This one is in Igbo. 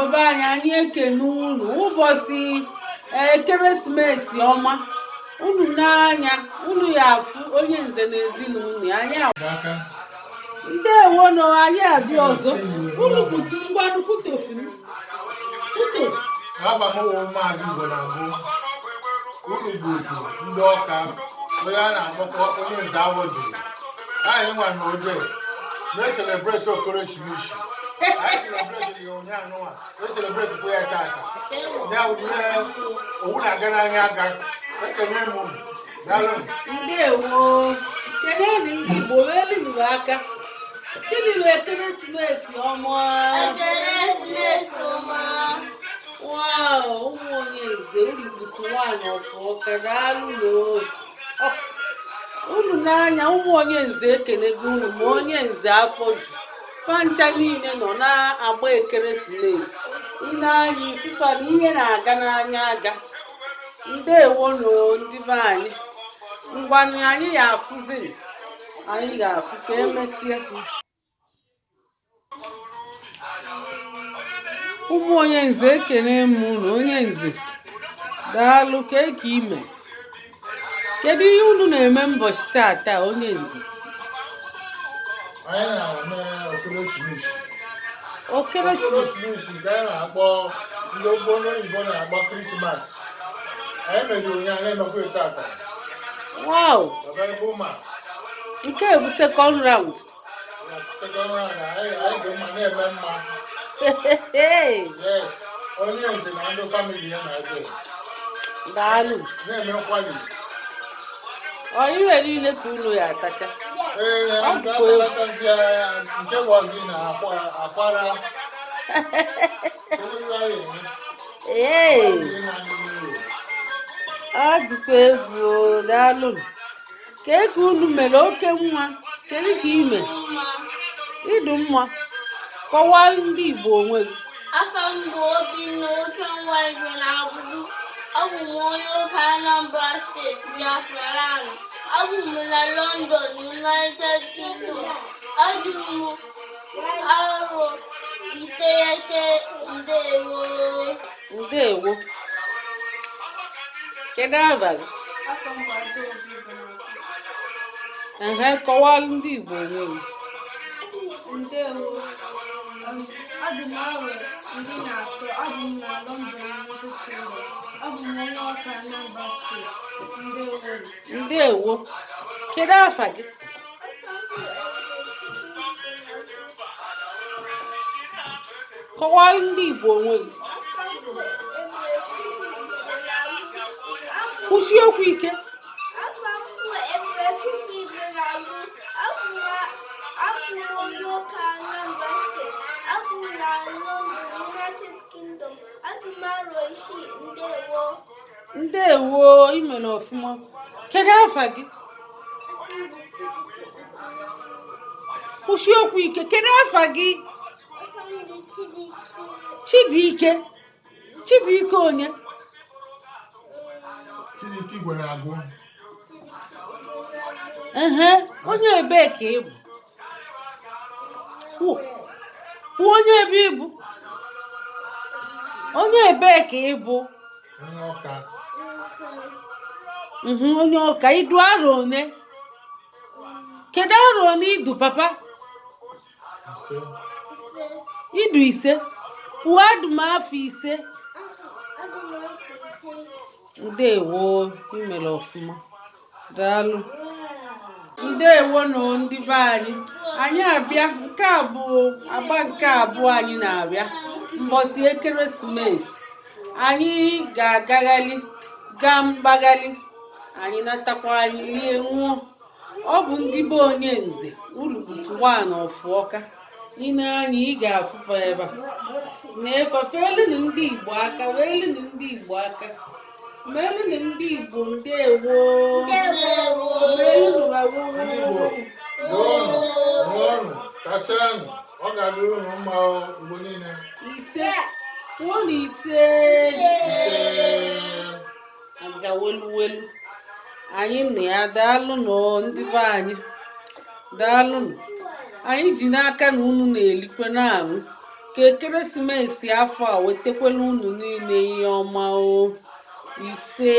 Igbo be anyị, anyị ekene unu. Ụbọchị ekeresimesi ọma. Unu n'anya unu ya afụ onye nze na ezinụlọ ya. Anyị ndewo nụ, anyị abịa ọzọ. Unu kwutu, ngwanụ, kwutofu kwutofu. Aba m wụ Maazị Igbo na-agụ uru bụ otu ndị Ọka, onye a na-akpọkọ onye nze awọ juru. Anyị nwa na oge na-ecelebrate Okeresimesi. Anyị celebrate ya ụnyaahụ nwa, na-ecelebrate kwa ya tata. Ya wụ ihe owu na-aga n'anya aga. Ekene m unu. Daalụ. Ndewo. Kenenu ndị Igbo, welinu aka sinilu ekeresimesi ọma. Ekeresimesi ọma. Wow, ụmụ onye nze Urukputu nwaanyị ọfụ Ọka, daalụ. Unu n'anya, ụmụ onye nze ekenego unu. Ma onye nze afọ ju fancha niile nọ na-agba ekeresimesi. Ị na-anya ifufa na ihe na-aga n'anya aga. Ndewonu ndị be anyị. Ngwanụ, anyị ga-afụzi, anyị ga-afụ ka emesịa. Ụmụ onye nze, ekene m unu. Onye nze, daalụ. Ka eke ime, kedu ihe unu na-eme mbọchị tata, onye nze? Anyị na-eme Okeresimesi. Okeresimesi. Okeresimesi nke anyị na-akpọ, ndị ogbo ndị oyibo na-akpọ Christmas. Anyị mere ụnyaahụ, na-emekwa tata. Baba ebe ụma. Nke bụ second round. Second round, anyị dị mma, na-eme mma. Yes, onye nze na ndị family ya na-ebe Daalụ. na-eme nkwali. Ọ ihe niile ka unu ya atacha? Ee. Ọ Nke bụkwa egwu. akpatazie nke gwazi na akwara. Ee, ọ dịkwa egwu o, daalụ. Ka eke unu mere, oke nwa, kedu ka ime? Mma. Ịdụ mma. Kọwaa ndị Igbo onwe gị. Afa m bụ Obinna Oke Nwa Igwe na Abudu. Abụ m onye Ọka, Anambra Steeti, Biafra land. Abụ m na London, United Kingdom. Adị m arọ 9. Ndewo. Ndewo. Kedu aba gị? Afa m bụ Adaobi Igwe. Ehe, kọwaa ndị Igbo onwe gị. Ndewo. Adị m arọ 13. Abụ m na London, United Kingdom. Abụ m onye Ọka, Anambra Steeti. Ndewo. Ndewo. Kedu afa gị? Kọwaa ndị Igbo onwe gị. Kwụsie okwu ike. Afa m bụ Ebubechukwu Igwe na-agụ. Abụ m onye Ọka, Anambra Steeti. Abụ m na London, United Kingdom. Adị m arọ 6. Ndewo. Ndewo, i mere ọfụma. Kedu afa gị? Kwụsie okwu ike. Kedu afa gị? Chidike. Chidike onye? Chidike Igwe na-agụ. Ehe, onye ebee ka ị bụ? Kwuo onye ebe ị bụ. Onye ebee ka ị bụ? Onye Ọka. Onye Ọka. Ị dụ arọ one? Kedu arọ one ị dụ, papa? 5. Ị dụ 5. Kwuo, adụ m afọ 5. Ndewo, i mere ọfụma, daalụ. Ndewo nụ ndị be anyị. Anyị abịa, nke a bụ agba nke abụọ anyị na-abịa mbọsị ekeresimesi. Anyị ga-agagharị, gaa mkpagharị, anyị natakwa, anyị lie, ṅụọ. Ọ bụ ndị be onye nze Urukputu one of Ọka. Ị na-anya, ị ga-afụfa ebe a na-efe. Feelunu ndị Igbo aka, weelunu ndị Igbo aka, meelunu ndị Igbo ndewo. Meelunu. Ndị Igbo, ṅụọnụ, ṅụọnụ, tachanụ. Ọ ga-adịrị unu mma o, Igbo niile. Ise, kwuonụ ise. Ise. Aja welu welu anyị na ya. Daalụnụ ndị be anyị, daalụnụ. Anyị ji n'aka na unu na-elikwe na-aṅụ. Ka ekeresimesi afọ a wetakwala unu niile ihe ọma o. Ise.